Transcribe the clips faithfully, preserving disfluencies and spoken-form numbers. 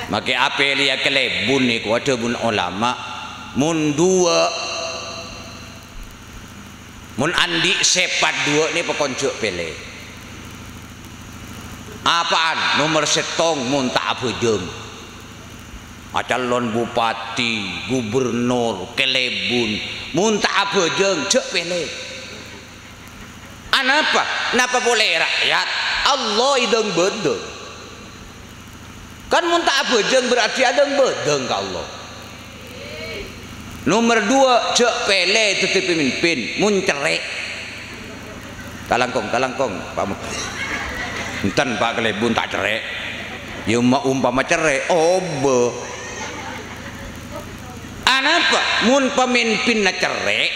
Make apèlèya kalèbun nèko adhâbuna olama, mon duwâ', mon andi' sèpat duwâ' nè pokon jhâ' pèlè. Apaan? Nomer sèttong, mon ta' abhâjâng. Acalon bupati, gubernur, kalèbun, mon ta' abhâjâng, jhâ' pèlè. Anapa? Napa polè ra'yat? Allah èdâng-bâdâng. Kan mon ta' abhâjâng berarti adâng-bâdâng ka Allah. Nomer duwâ', jhâ' pèlè dhâddhi pamimpin, mon cerrè'. Kalangkong, kalangkong, Pak Mek-, enten, Pak, kalèbun ta' cerrè'. Ya, ma-, umpama cerrè', obâ. Anapa? Mon pamimpinna cerrè',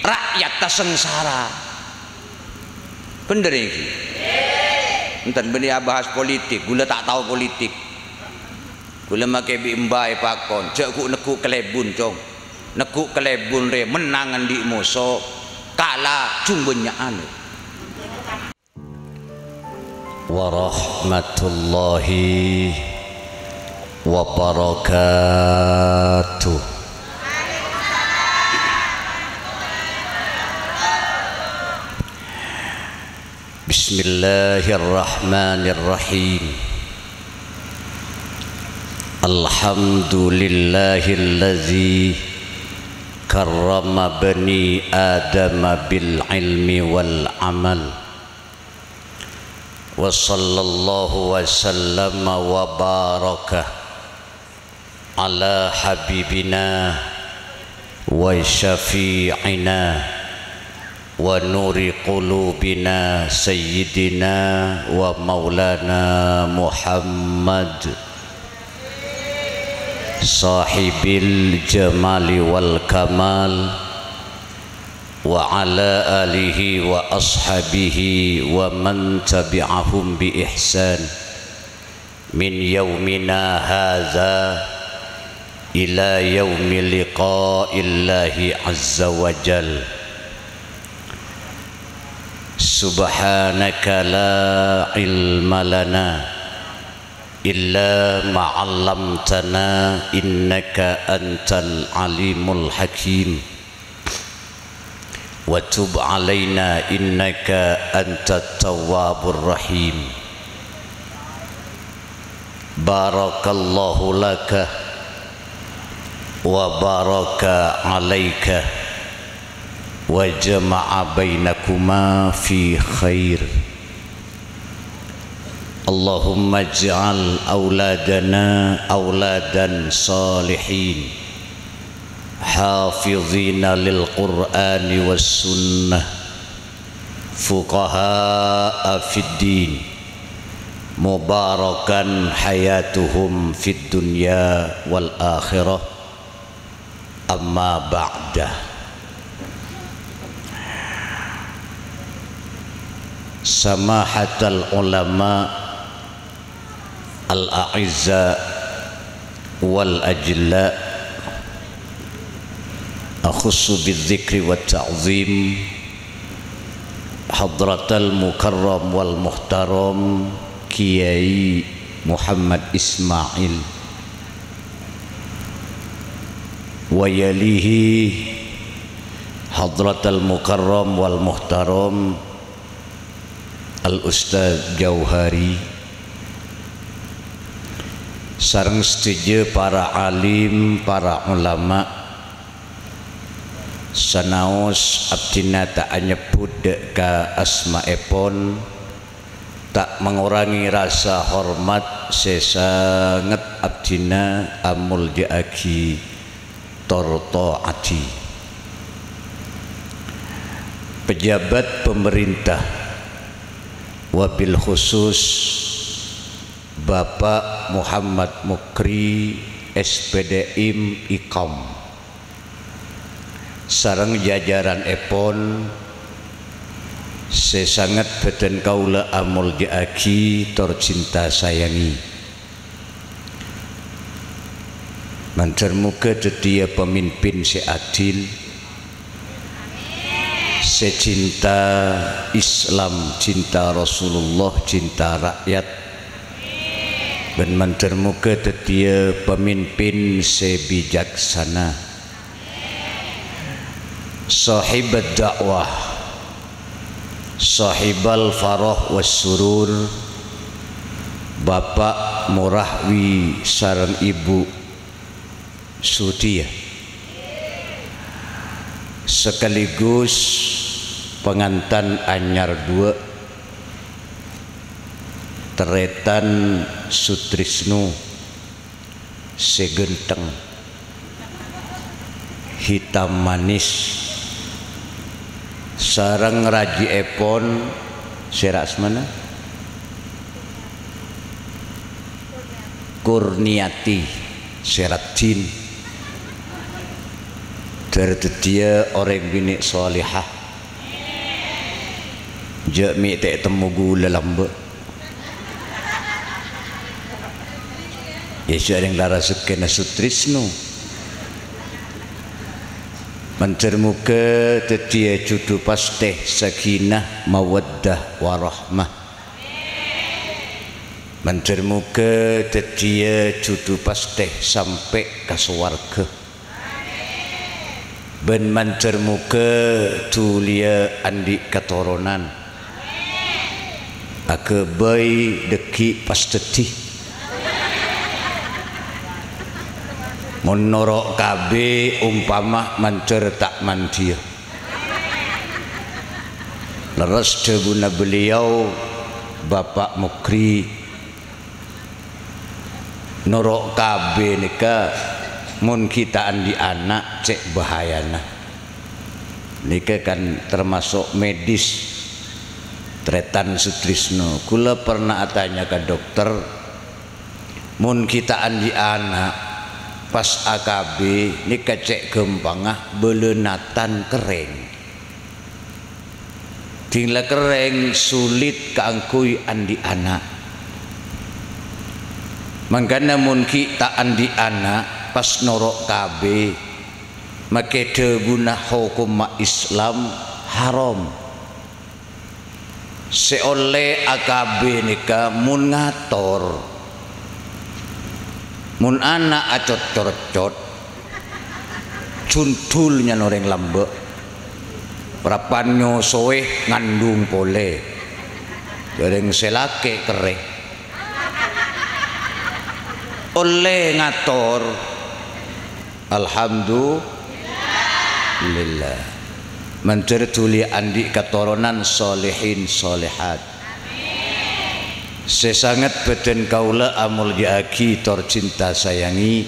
ra'yatta sangsara. Bhender ènggi? Enten bânnè abahas politik, ghulâ ta' tao politik. Ghulâ make bi' emba èpakon, jhâ' ghu-, negghu' kalèbun, Cong. Negghu' kalèbun rè mennang andi' moso, kala jung bânnya'an. Warahmatullahi wabarakatuh. Bismillahirrahmanirrahim. Alhamdulillahillazi karrama bani Adama bil ilmi wal amal. Wa sallallahu wa sallama wa baraka ala habibina wa syafi'ina wa nuri qulubina sayyidina wa maulana Muhammad sahibil jamali wal kamal wa ala alihi wa ashabihi wa man tabi'ahum bi ihsan min yaumina hadza ila yaumi liqa'illahi azza wa jal. Subhanaka la ilma lana illa ma 'allamtana innaka antal alimul hakim. Wa tub alaina innaka antat tawwabur rahim. Barakallahu laka wa baraka alaika wa jama'a bainakuma fi khair. Allahumma ij'al auladana auladan salihin, hafizina lil Qur'ani was sunnah, fuqaha'a fid din, mubarakan hayatuhum fid dunya wal akhirah. Amma ba'da. Samahatal ulama al-a'izza wal ajilla, akhussu bidzikri wat ta'zim hadratal mukarram wal muhtaram Kiai Muhammad Ismail. Wa yalihi hadratal mukarram wal muhtaram Al Ustaz Jauhari, sareng sadhâjâ para alim, para ulama, sanaos abdhina ta' anyebbhut dhâ' ka asmaèpon, ta' mangorangè rasa hormat sè sanget abdhina amolja'aghi tor ta'adhi. Pejabat pemerintah, wabil khusus Bapak Muhammad Mukri, S P D M Ikom, sareng jajaranèpon sè sanget bhâdhân kaulâ amolja'aghi tor cinta sayangi. Mandhâr moghâ dhâddhiyâ pamimpin sè adil, sè cinta Islam, cinta Rasulullah, cinta rakyat, Bân mandhâr moghâ dhâddhiyâ pamimpin sè bijaksana. Shahibad da'wah, shahibal farah was surur, Bapa' Murahwi sareng Ibu Sudiya. Sekaligus pangantan anyar duwâ', Tarètan Sutrisno sè ghântheng, hitam manis, sareng rajièpon sè ra' asmana Kurniati sè raddhin. Dhâr dhâddhiyâ orèng binè' solèha. Jhâ' mè' ta' ètemmo ghulâ lambâ'. Iyâ, jhâ' rèng la razekkèna Sutrisno. Mandhâr moghâ dhâddhiyâ jhudhu pastè sakinah, mawaddah, warahmah. Mandhâr moghâ dhâddhiyâ jhudhu pastè sampè' ka sowarghâ. Bân mandhâr moghâ dhuliyâ andi' katoronan. Aghâbây dhâggi' pas dhâddhi. Mon noro' K B, ompama mandhâr ta' mandhiyâ. Lerres dhâbuna beliau, Bapa' Mukri, noro' K B nèka mon ghi' ta' andi' ana' cè' bahayana. Nèka kan termasuk medis, Tarètan Sutrisno. Kaulâ pernah atanya ka dokter, mon ghi' ta' andi' ana', pas A K B nèka cè' ghâmpangnga bâlâna tan kerrèng. Dhing la kerrèng sulit kaangghuy andi' ana'. Mangkana mon ghi' ta' andi' ana', pas noro' K B, makè dhâbuna hokomma Islam haram. Sè ollè A K B nèka mon ngator. Mon ana' acot-corcot, jundul nyana orèng lambâ'. Parappa'na nyosowè ngandung polè. Jhâ' rèng sè lakè' kerrè. Ollè ngator. Alhamdulillah. Mandhâr dhuli andi' katoronan solehin solehat. Sè sanget bhâdhân kaulâ amolja'aghi tor cinta sayangi.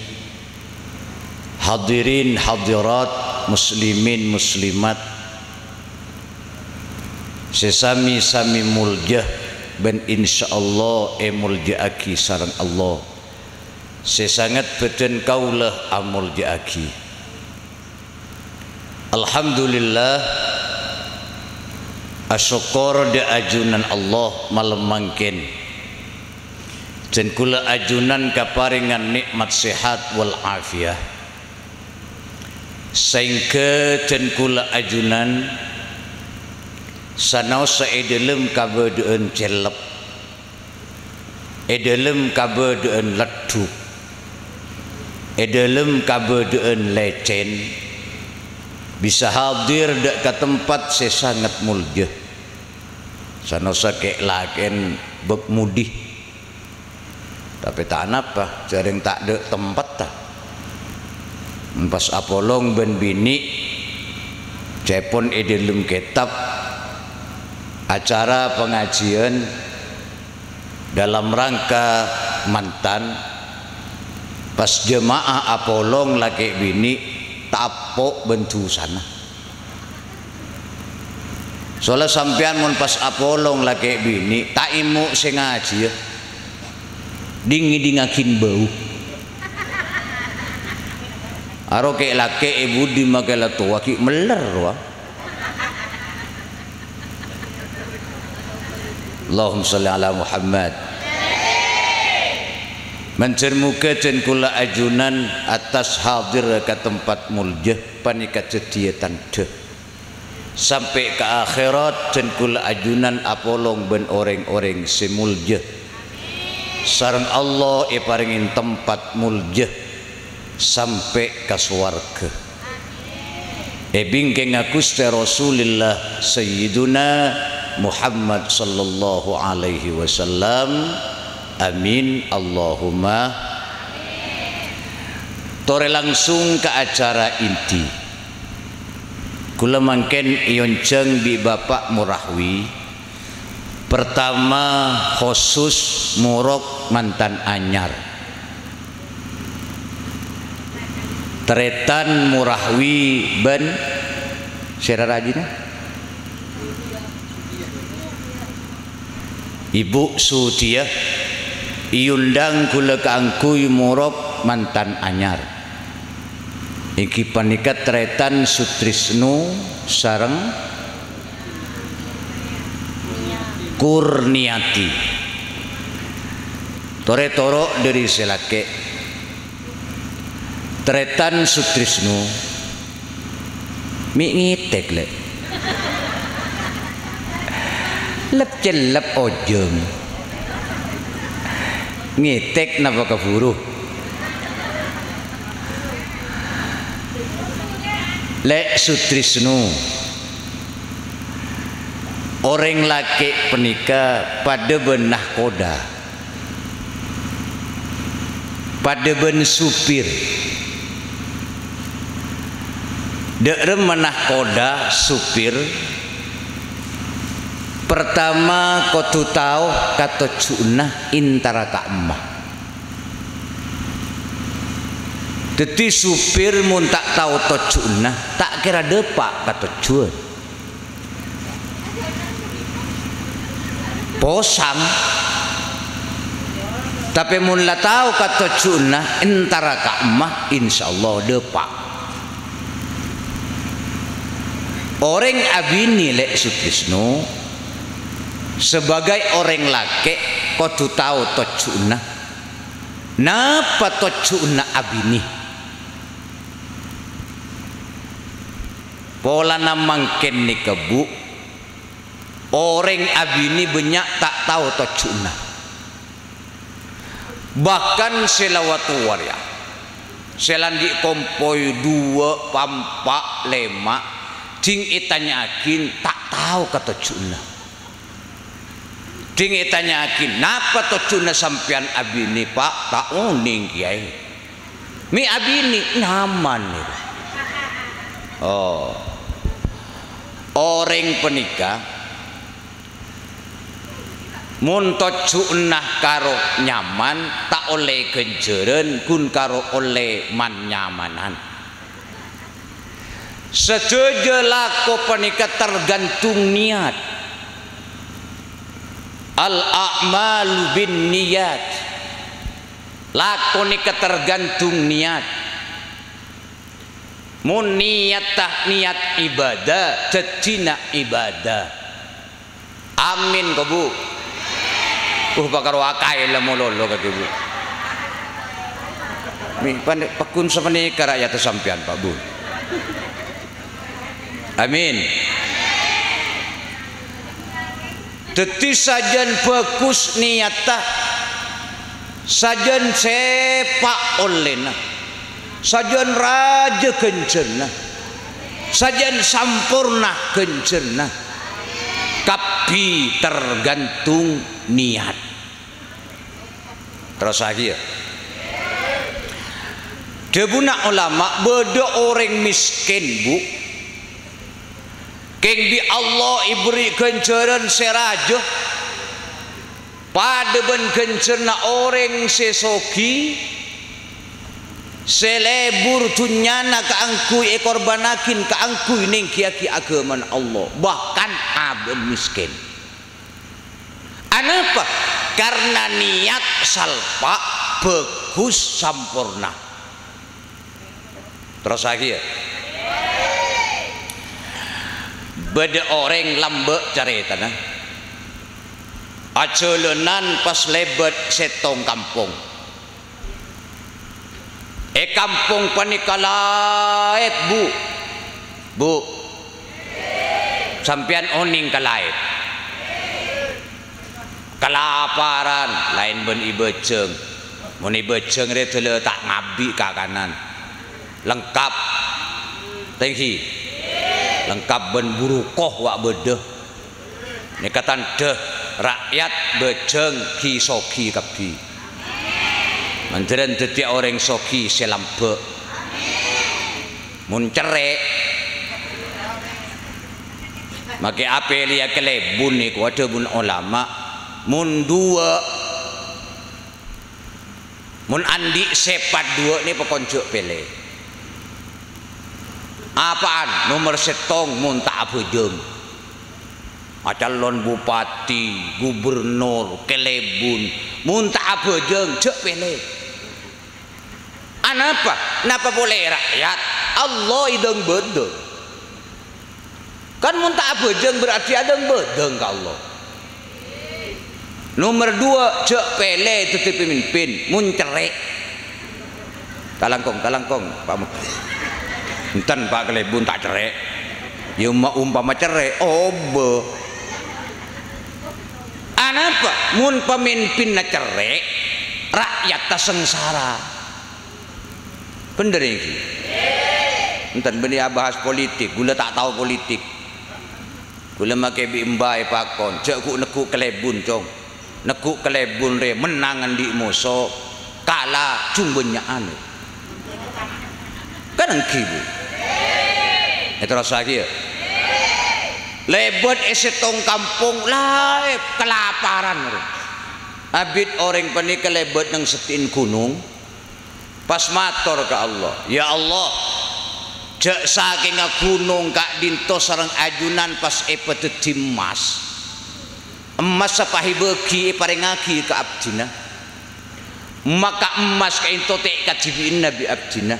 Hadirin hadirat, muslimin muslimat, sè sami-sami molja bân insyaallah èmolja'aghi sareng Allah. Sè sanget bhâdhân kaulâ amolja'aghi. Alhamdulillah, asokkor dâ' ajunan Allah malem mangkèn. Dân kaulâ ajunan kaparèngan nè'mat sehat wal afiyah. Saèngghâ dân kaulâ ajunan sanaossa è dhâlem kabâdâ'ân cellep. È dhâlem kabâdâ'ân leddhuk, è dhâlem kabâdâ'ân lècèn, bisa hadir dâ' ka tempat sè sanget molja. Sanaossa kè'-lakè'en bâk mudi. Tapè ta' napa, jhârèng tadâ' tempat, ta. Pas apolong bân binè', ca'èpon è dhâlem kètab, acara pangajiyân, dalam rangka mantan, pas jemaah apolong lakè' binè' ta' appo' bân dusana. Sola sampèyan mon pas apolong lakè' binè' ta' èmo' sè ngajiyâ, ding-ngèdingngaghin bâu. Aro kè'-lakè' è budi makè la towa ghi' meller rowa. Allahumma shalli ala Muhammad. Manjhâr moghâ dân kaulâ ajunan attas hadir ka tempat molja panèka dhâddhiyâ tandhâ. Sampè' ka akhèrat dân kaulâ ajunan apolong bân orèng-orèng sè molja. Sareng Allah èparèngè tempat molja sampè' ka sowarghâ. Èbingkènga Ghustè Rasulillah Sayyiduna Muhammad sallallahu alaihi wasallam. Amin, Allahumma. Torè langsung ka acara inti. Kaulâ mangkèn èonjhâng bi' Bapa' Murahwi. Pertama, khusus morok mantan anyar. Tarètan Murahwi bân sèra rajina? Ibu Sutiyah èondhâng kaulâ kaangghuy morok mantan anyar. Èngghi panèka tarètan Sutrisno sareng Kurniati. Torè toro' dhâri sè lakè'. Tarètan Sutrisno. Mè' ngètèk, Lè'. Lep-cellep ojhâng. Ngètèk napa kabhuru? Lè' Sutrisno. Orèng lakè' panèka padâ bân nahkoda. Padâ bân supir. Dâ' remma nahkoda, supir, pertama kodhu tao katojjhuwânna èntara ka'imma. Dhâddhi, supir mon ta' tao tojjhuwânna, ta' kèra dâpa' ka tojjhuwân. Posang. Tapè mon la tao katojjhuwânna èntara ka'imma, insyaallah dâpa'. Orèng abinè Lè' Sutrisno, sebagai orèng lakè' kodhu tao tojjhuwânna. Napa tojjhuwânna abinè? Polana mangkèn nèka, Bu, orèng abinè bânnya' ta' tao tojjhuwânna. Bahkan sè la watowa rèya, sè la andi' kompoy duwâ', pa', empa', lèma', dhing ètanya'aghi ta' tao katojjhuwânna. Dhing ètanya'aghi, "Napa tojjhuwânna sampèyan abinè, Pa'?" "Ta' onèng kèyaè." "Mè' abinè?" "Nyaman." Oh. Orèng panèka, mon tojjhuwânna karo nyaman, ta' ollè ghânjhârân, ghun karo ollè man-nyamanan. Sadhâjâ lako panèka targhântong niyat. Al-a'malu binniyat. Lako nèka targhântong niyat. Mon niyatta niyat ibadah, dhâddhina ibadah. Amin, ko, Bu. Uh, pakaro akaèla mololo kadhi, Bu. Mi, pan-, pagghun sapanèka ra'yatta sampèyan, Pa', Bu. Amin. Dhâddhi, sajân bhâghus niyatta, sajân sèpa' ollèna, sajân rajâ ghânjhârânna, sajân samporna ghânjhârânna, kabbhi targhântong niyat. Terrossaghiyâ. Dhâbuna olama, bâdâ orèng mèskèn, Bu. Kèng bi' Allah èbherri' ghânjhârân sè rajâ, padâ bân ghânjhârânna orèng sè soghi, sè lebur dhunnyana kaangghuy èkorbhânnaghi kaangghuy nèngghiyâghi aghâmana Allah, bahkan abâ' mèskèn. Anapa? Karna niyat salpa', bhâghus, samporna. Terrossaghiyâ. Bâdâ orèng lambâ' carètana. Ajhâlânan pas lèbât sèttong kampong. È kampong panèka laèp, Bu. Bu. Sampèyan onèng ka laèp? Kalaparan, laèn bân è bâjâng. Mon è bâjâng rè dâlâ ta' ngabi' kakanan. Lengkap. Tèngghi. Lengkap bân buruko wa' bâdâ. Nèka tandhâ ra'yat bâjâng ghi-soghi kabbhi. Mandhârân dhâddhiyâ orèng soghi sè lambâ'. Mon cerrè', makè apèlèya kalèbun nèko adhâbuna olama, mon duwâ', mon andi' sèpat duwâ' nè pokon jhâ' pèlè. Apa'an? Nomer sèttong, mon ta' abhâjâng. Acalon bupati, gubernur, kalèbun, mon ta' abhâjâng, jhâ' pèlè. Anapa? Napa polè ra'yat? Allah èdâng-bâdâng. Kan mon ta' abhâjâng berarti adâng-bâdâng ka Allah. Nomer duwâ', jhâ' pèlè dhâddhi pamimpin, mon cerrè'. Talangkong, talangkong, Pak Muk-, enten, Pak, kalèbun ta' cerrè'. Ya, ma-, umpama cerrè', obâ. Anapa? Mon pamimpinna cerrè', ra'yatta sangsara. Bhender èngghi? Enten bânnè abahas politik, ghulâ ta' tao politik. Ghulâ makè bi' emba èpakon, jhâ' ghu-, neggu' kalèbun, Cong. Neggu' kalèbun rè mennang andi' moso, kala jung bânnya'an. Kan èngghi, Bu? Èterrossaghi, ya. Lèbât è sèttong kampong, la, è, kalaparan, rè. Abit orèng panèka lèbât neng seddi'na ghunong. Pas mator ka Allah, "Ya Allah, jhâ' sakènga ghunong ka'dinto sareng ajunan pas èpadhâddhi emmas. Emmas sè pas èbâgi èparèngaghi ka abdhina. Maka emmas ka'dinto ta' èkadhibi'ina bi' abdhina,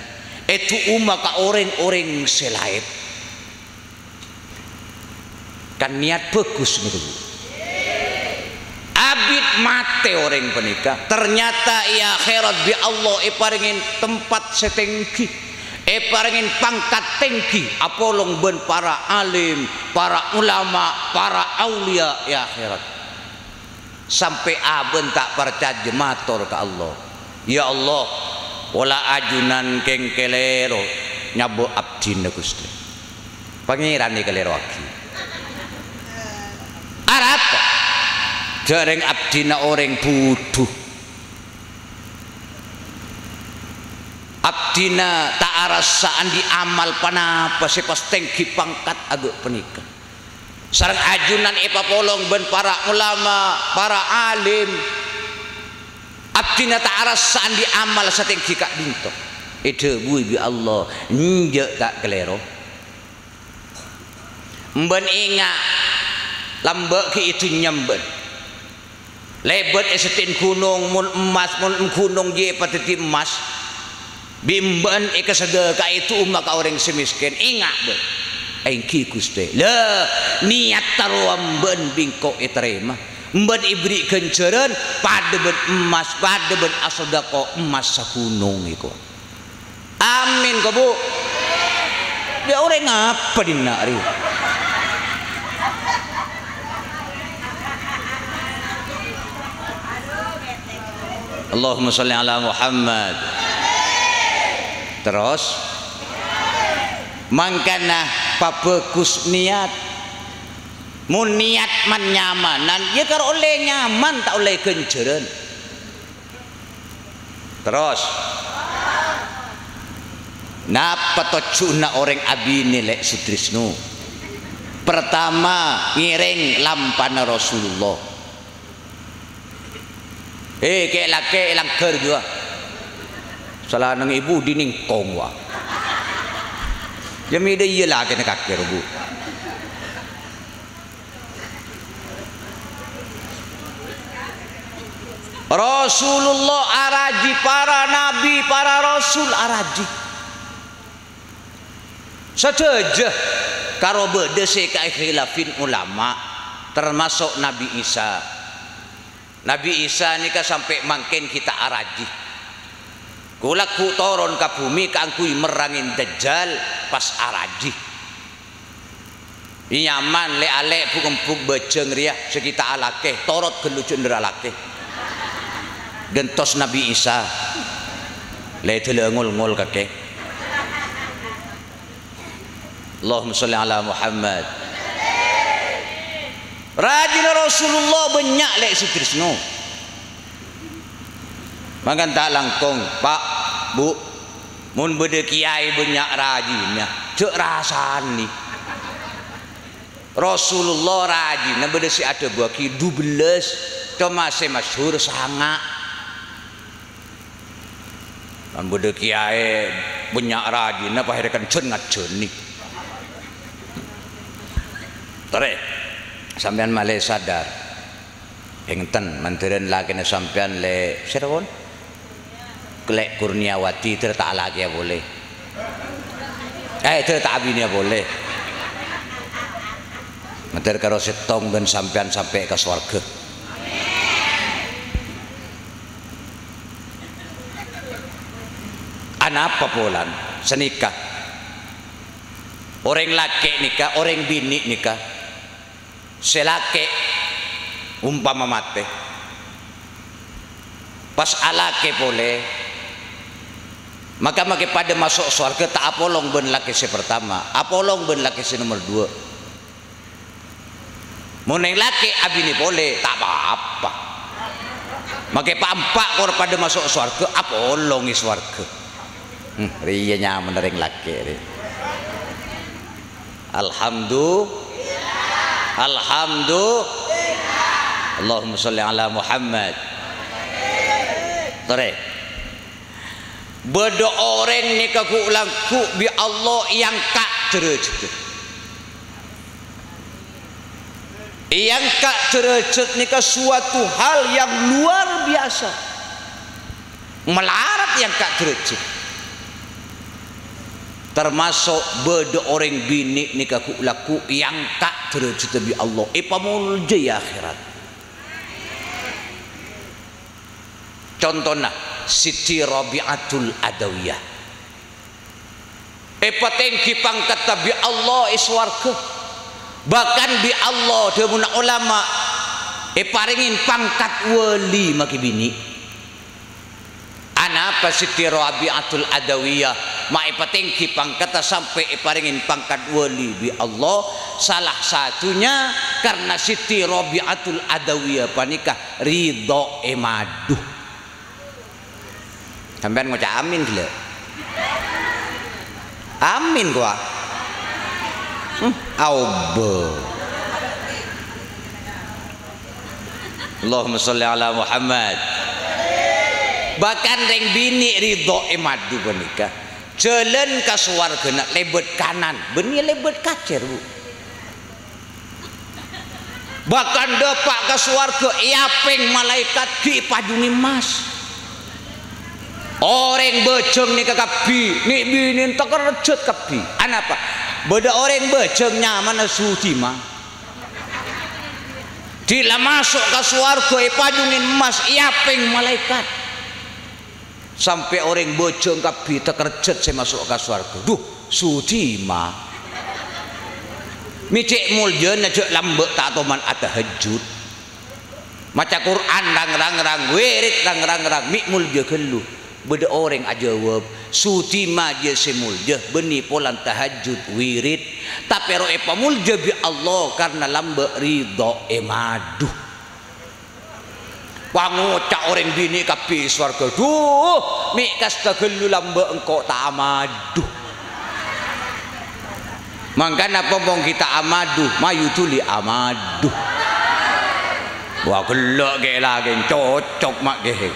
èdu'uma ka orèng-orèng sè laèn." Kan niat bhâghus nèko, Bu. Abit matè orèng panèka, ternyata è akhèrat bi' Allah èparèngè tempat sè tèngghi, èparèngè pangkat tèngghi, apolong bân para alim, para ulama, para auliya è akhèrat. Sampè' abâ' ta' parcajâ mator ka Allah, "Ya Allah, pola ajunan kèng kalèro nyabâ' abdhina, Ghustè." Pangèran èkalèrowaghi. Arapa? Jhâ' rèng abdhina orèng budhu. Abdhina ta' arassa andi' amal ponapa sè pas tèngghi pangkat aghâ' panèka. Sareng ajunan èpapolong bân para ulama, para alim. Abdhina ta' arassa andi' amal satèngghi ka'dinto. Èdhâbuwi bi' Allah, "Enjâ' ta' kalèro." Bân ènga', lambâ' ghi' è dhunnya bân. Lèbât è seddi'na ghunong, mon emmas, mon ghunong jiyâ èpadhâddhi emmas. Bi' bân èkasadhâkaè du'uma ka orèng sè mèskèn. Ènga' bân. "Èngghi, Ghustè." "La, niyatta rowa bân bi' engko' ètarèma. Bân èberri' ghânjhârân padâ bân emmas, padâ bân asodako emmas saghunong èko." Amin, ko, Bu. Yâ, orèng apa dinna' rè? Allahumma shalli ala Muhammad. Terros, mangkana pabhâghus niat. Mon niat man-nyamanan, yâ karo ollè nyaman, ta' ollè ghânjhârân. Terros, napa tojjhuna orèng abinè, Lè' Sutrisno? Pertama, ngèrèng lampana Rasulullah. Eh, kè'-lakè' è langghâr jiyâ. Sala neng èbu dinèng kong, wa. Yâ, mèdâ iyâ lakèna kakè, Bu. Rasulullah araji, para nabi, para rasul araji. Sadhâjâ karo bâdâ sè èkakhilafin ulama, tamaso' Nabi Isa. Nabi Isa nèka sampè' mangkèn ghi' ta' araji. Ghu-lagghu toron ka bhumè kaangghuy merrangè Dajjal, pas araji. Nyaman lè'-alè' bu'-embu' bâjâng rèya sè ghi' ta' alakè, torot ghâllu jhâ' endher alakè. Ghântos Nabbhi Isa. Lè' dâlâ ngol-ngol kakè. Allahumma sholli ala Muhammad. Rajina Rasulullah bânnya' lè' sè tresno. Mangkana ta' langkong, Pa', Bu', mon bâdâ kèyaè bânnya' rajina, jhâ' rasanè. Rasulullah rajina bâdâ sè adhâbuwâghi dubellâs, coma sè masyhur sanga'. Mon bâdâ kèyaè bânnya' rajina, pas akhèrra kenjhân ngajhânè. Torè, sampèyan malè sadar. Èngènten, mandhârân lakèna sampèyan lè', sèra pon? Lè' Kurniawati, dâr ta' alakèya polè. Eh, dâr ta' abinèya polè. Mandhâr karo sèttong bân sampèyan sampè' ka sowarghâ. Anapa polana? Sanèka. Orèng lakè' nèka, orèng binè' nèka. Sè lakè' ompama matè, pas alakè polè, maka makè padâ maso' sowarghâ ta' apolong bân lakè sè partama, apolong bân lakè sè nomer duwâ'. Mon orèng lakè' abinè polè, ta' pa-apa. Makè pa'-empa' kor padâ maso' sowarghâ, apolong è sowarghâ. Hmm, rèya nyamana orèng lakè' rè. Alhamdu-, Alhamdu-, Allahumma sholli ala Muhammad. Torè. Bâdâ orèng nèka ghu'-lagghu' bi' Allah èangka' dârâjhâddhâ. Èangka' dârâjhât nèka suatu hal yang luar biasa. Malarat èangka' dârâjhât. Tamaso' bâdâ orèng binè' nèka ghu'-lagghu' èangka' dârâjhâddhâ bi' Allah, èpamolja è akhèrat. Contona, Siti Rabi'atul Adawiyah. Èpatèngghi pangkaddhâ bi' Allah è sowarghâ. Bahkan bi' Allah, dhâbuna olama, èparèngè pangkat wali makè binè'. Anapa Siti Rabi'atul Adawiyah ma' èpatèngghi pangkaddhâ sampè' èparèngè pangkat wali bi' Allah? Salah satunya karena Siti Rabi'atul Adawiyah panèka ridho è madu. Sampèyan ngoca' amin ghellâ'. Amin, kowa. Hmm, aobâ. Allahumma sholli ala Muhammad. Bahkan rèng binè' ridho è madu panèka. Jhâlân ka sowarghâna lèbât kanan, bânnè lèbât kacèr, Bu. Bahkan dâpa' ka sowarghâ èapèng malaèkat ghi' èpajungè emmas. Orèng bâjâng nèka kabbhi, nè'-binèna takerjhât kabbhi. Anapa? Bâdâ orèng bâjâng nyamana Sudima. Ghi' la maso' ka sowarghâ èpajungè emmas, èapèng malaèkat. Sampè' orèng bâjâng kabbhi takerjhât sè maso' ka sowarghâ. Dhu, Sudima. Mè' cè' moljâna jhâ' lambâ' ta' toman atahajjud. Maca Qur'an rang-rangrang, wirid rang-rangrang, mè' moljâ ghâllu. Bâdâ orèng ajâwâb, "Sudima jiyâ sè moljâ, bânnè polana tahajjud, wirid. Tapè ro' èpamoljâ bi' Allah karna lambâ' ridho è madu." Pangoca' orèng binè' kabbhi sowarghâ, "Dhu, mè' kasta ghâllu lambâ' engko' ta' amadu." Mangkana pompong ghi' ta' amadu, mayu dhuli amadu. Wa ghellâ' kè-lakèn cocok ma' kè.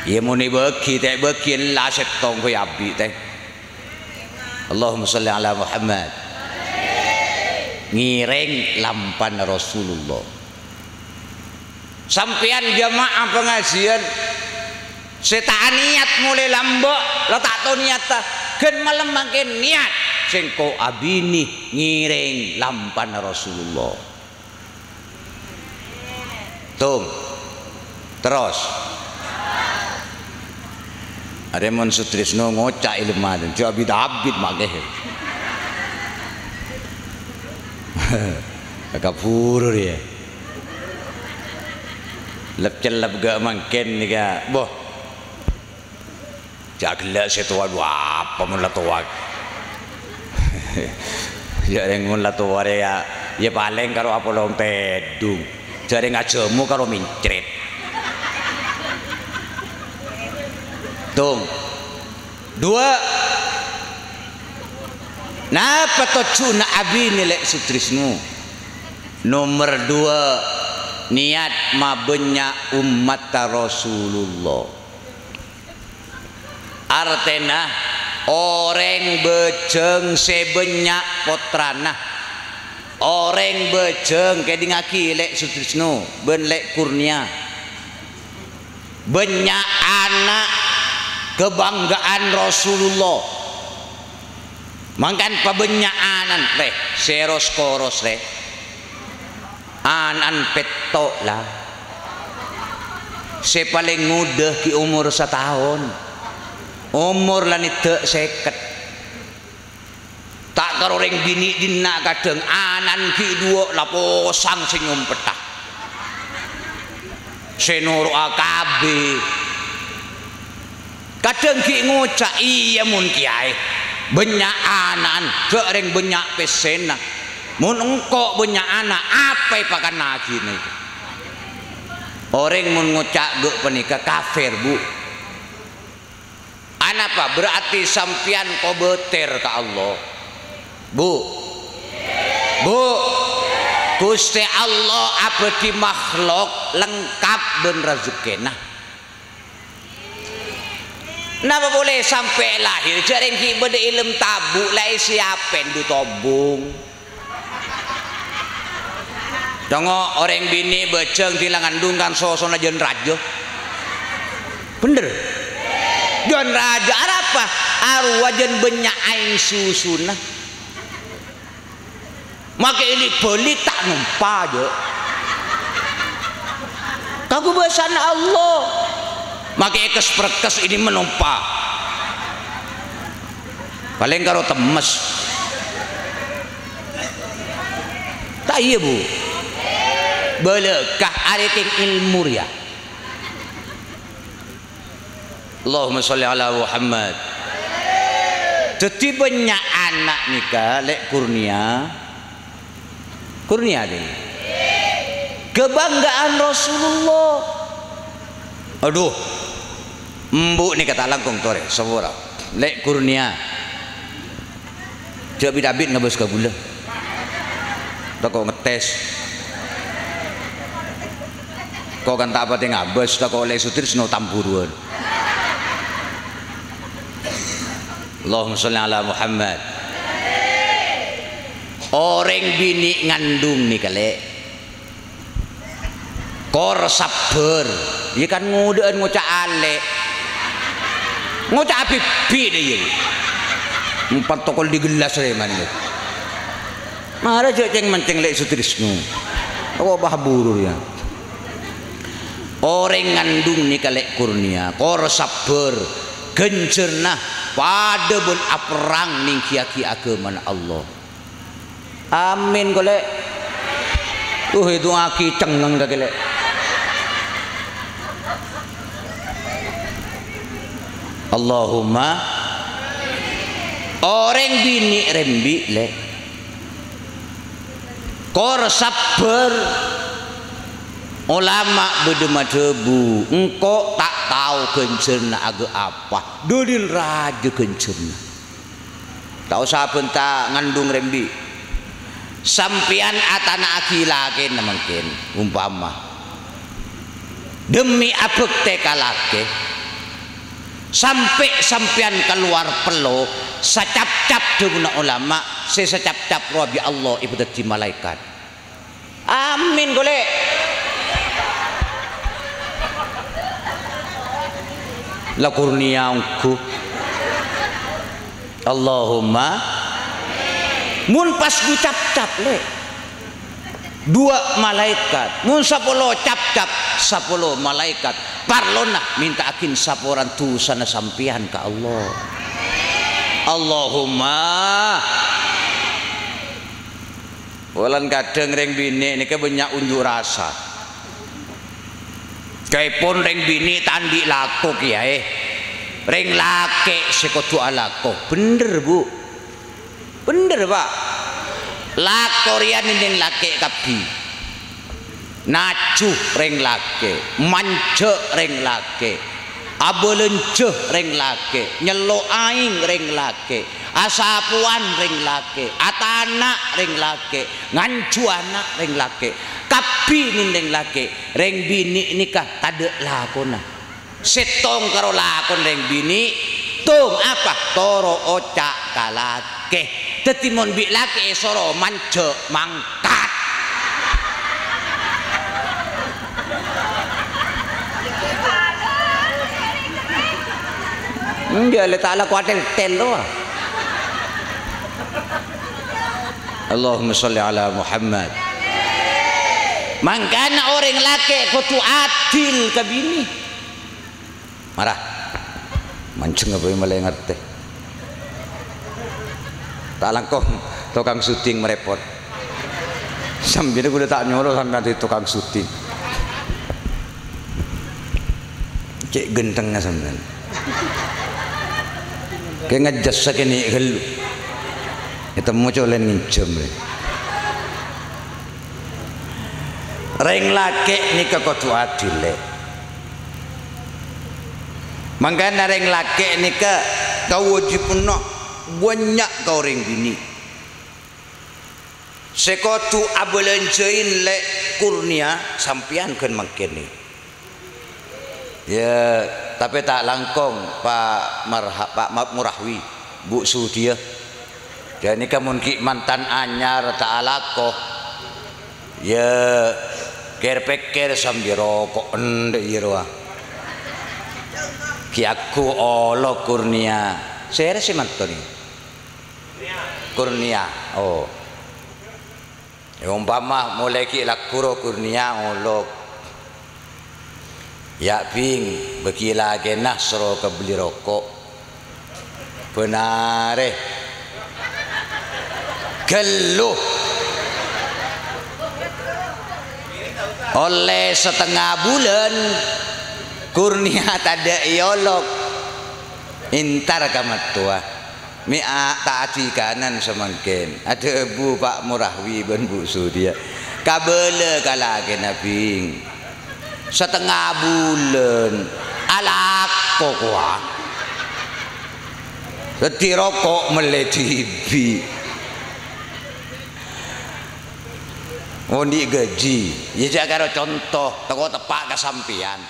Iyâ mon èbâgi, ta' èbâgi la sèttong bhâi abi', tè. Allahumma sholli ala Muhammad. Ngèrèng lampana Rasulullah. Sampèyan jamaah pangajiân sè ta' anèyat molè lambâ', la ta' tao nèyatta, ghân malem mangkèn nèyat, "Sèngko' abinè ngèrèng lampana Rasulullah." Tong. Terros. Arè mon Sutrisno ngoca' èlem malem, jhâ' abit-abit ma' kè. Kabhuru rèya. Lep-cellep ghâ' mangkèn nèka. Boh. Jhâ' ghellâ' sè towa, dhu apa mon la towa? Jhâ' rèng mon la towa rè ya, ya palèng karo apolong tèdung. Jhâ' rèng ajhâmo karo mincrèt. Tong. Dua. Napa tojjhuna abinè Lè' Sutrisno? Nomer dua, niat mabânnya' ommatta Rasulullah. Artèna, orèng bhâjâng sè bânnya' pottrana. Orèng bhâjâng, kèdingngaghi Lè' Sutrisno bân Lè' Kurnia. Bânnya' ana' kabângga'an Rasulullah. Mangkana pabânnya' ana'na, rè, sè ros-koros, rè. Ana'na pètto', la. Sè palèng ngodâ ghi' omor sataon. Omor la nèddhâ' sèket. Ta' karo rèng binè' dinna' kadhâng ana'na ghi' duwâ' la posang sè nyompetta. Sè noro'a kabbhi. Kadhâng ghi' ngoca', "Iyâ, mon kèyaè bânnya' ana'na, jhâ' rèng bânnya' pèssèna. Mon engko' bânnya' ana', apa èpakannaghi nèka?" Orèng mon ngoca' ghâ' panèka kafir, Bu. Anapa? Berarti sampèyan kobâtèr ka Allah. Bu. Bu. Ghustè Allah abâdhi makhlok lengkap bân rajhekkèna. Napa polè sampè' lahèr, jhâ' rèng ghi' bâdâ èlem tabu' la èsiapè èndu' tobung. Tongo, orèng binè' bhâjâng dila ngandung kan sosona jân rajâ. Bhender? Jân rajâ, arapa? Arowa jân bânnya' aèng susuna. Makè li-bâli ta' nompa, jâ. Kaangghuy bhâsana Allah. Makè èkes-prekes ini menompa. Palèng karo temmes. Ta' iyâ, Bu? Bâlâkah arètèng èlmo rèya. Allahumma sholli ala Muhammad. Dhâddhi bânnya' ana' nèka, Lè' Kurnia. Kurnia, ding. Kabângga'an Rasulullah. Adhu. Embu' nèka ta' langkong torè, sapora. Lè' Kurnia. Jhâ' bit-abit ngabâs ka ghulâ. Tako' ngetes. Ko' kan ta' patè ngabâs, tako' Lè' Sutrisno tamburuwân. Allahumma sholli ala Muhammad. Orèng binè' ngandung nèka, Lè'. Kor sabbhâr. Iyâ kan ngodâ'ân ngoca' alè'. Ngoca' abibi dâ' iyâ. Empat tokol di gelas rè man iyâ. Mara jhâ' cèng-mancèng Lè' Sutrisno. Tako' paburu rèya. Orèng ngandung nèka Lè' Kurnia, kor sabbhâr, ghânjhârna padâ bân aperrang nèngghiyaghi aghâmana Allah. Amin, ko', Lè'. Uh, ètongngaghi cengngeng kakè, Lè'. Allahumma. Orèng binè' rembi', Lè'. Kor sabbhâr. Olama bâdâ madhâbu, "Engko' ta' tao ghânjhârna aghâ' apa. Dalil rajâ ghânjhârna." Ta' osa bânta ngandung rembi'. Sampèyan atana'aghi lakèna mangkèn, umpama. Demi abhâktè ka lakè, sampè' sampèyan kalowar pello, sacapcap dhâbuna olama, sè sacapcap rowa bi' Allah èpadhâddhi malaèkat. Amin, ko', Lè'. La Kurnia ongghu. Allahumma. Mon pas dhu capcap, Lè'. Dhuwâ' malaèkat. Mon sapolo capcap, sapolo malaèkat. Parlona mènta'aghin saporan dhusana sampèyan ka Allah. Allahumma. Polana kadhâng rèng binè' nèka bânnya' unjuk rasa. Kaèpon rèng binè' ta' andi' lako kèyaè. Rèng lakè' sè kodhu alako. Bhender, Bu. Bhender, Pa'. Lako rèya nèng lakè' kabbhi. Naju rèng lakè', manja rèng lakè', abâlânjhâ rèng lakè', nyello' aèng rèng lakè', asapowan rèng lakè', atana' rèng lakè', nganju ana' rèng lakè', kabbhi nèng rèng lakè', rèng binè' nèka tadâ' lakona. Sèttong karo lakon rèng binè', tong apa? Toro' oca' ka lakè. Dhâddhi mon bi' lakè èsoro manja, mangkat. Enjâ', lè ta' lako atel-tel rowa. Allahumma sholli ala Muhammad. Mangkana orèng lakè' kodhu adil ka binè'. Mara. Manjeng apa malè ngartè. Ta' langkong tokang syuting marèpot. Sampèyan kaulâ ta' nyoro sampèyan dhâddhi tokang syuting. Cè' ghântengnga sampèyan. Kè ngejjhâs sakènè' ghâllu. Ètemmo colèn ngènjhâm rè. Rèng lakè' nèka kodhu adil, Lè'. Mangkana rèng lakè' nèka kawâjibhânna bânnya' ka orèng binè'. Sè kodhu abâlânjhâi, Lè', kurnia sampèyan ghân mangkèn nè. Yâ, tapè ta' langkong, Pa' Marha-, Pa' Ma-, Murahwi, Bu' Sudiyâ. Ghânèka mon ghi' mantan anyar ta' alako. Yâ, kèr-pèkkèr sambi roko' endâ' iyâ rowa. Ghi' aghu olok kurnia. Sèrè sè manto nè? Kurnia. Oh. Yâ, ompama molaè ghi' lagghu ro kurnia olok. Yâ', Bhing, bâgi lakèna soro kabelli roko'. Bân arè. Ghâllu. Ollè satengnga bulân, kurnia tadâ' èolok. Èntar ka mattowa. Mè' a-, ta' adhikanan samangkèn. Adhâbu Pa' Murahwi bân Bu' Sudiyâ. Kabâlâ ka lakèna, Bhing. Satengnga bulân. Alako kowa. Dhâddhi roko' mellè dhibi'. Ondi' ghâji. Yâ, jhâ' karo conto. Tako' teppa' ka sampèyan.